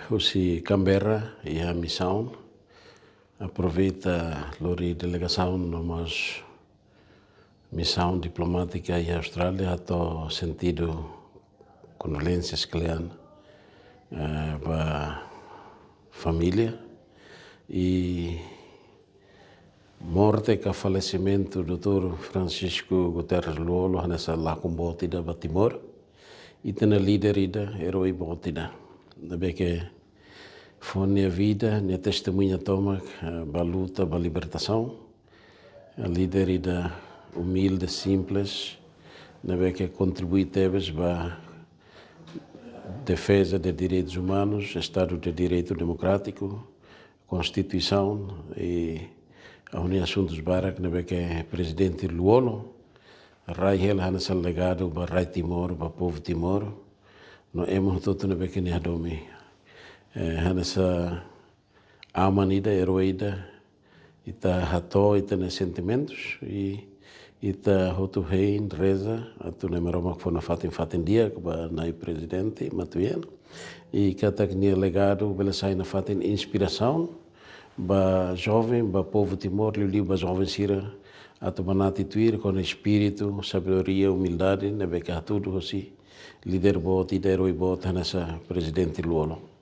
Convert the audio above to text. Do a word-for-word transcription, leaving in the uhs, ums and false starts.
Husi Canberra iha misaun, aproveita lori delegasaun no mós misaun diplomátika iha Austrália, hato'o sentidu kondolénsias kle'an eh, ba família. I morte ka falesimentu doutór Francisco Guterres Lú-Olo hanesan lakon boot ida ba Timor. Ita-nia líder ida, eroi boot ida. Ne'ebé ke fó nia vida, nia testemuña tomak eh, ba luta ba libertasaun. Líder ida umilde, simples, ne'ebé ke kontribui tebes ba defeza de direitus umanus, Estadu de Direitu Demokrátiku, Konstituisaun i ha'u-nia asuntus barak ne'ebé ke Prezidente Lú-Olo rai hela hanesan legadu ba rai Timor, ba povu Timor, no ema hotu-hotu ne'ebé ke nia hadomi. Eh, hanesan aman ida, eroi ida, ita hato'o ita-nia sentimentus i ita hotu hein reza atu Na'i Maromak fó nafatin fatin di'ak ba Na'i Prezidente Matuiana. I katak nia legadu bele sai nafatin inspirasaun ba joven, ba povu Timor, liuliu ba joven sira atu banati tuir kona-ba espíritu, sabedoria, umildade ne'ebé ke hatudu hosi líder boot ida, eroi boot hanesan Prezidente Lú-Olo.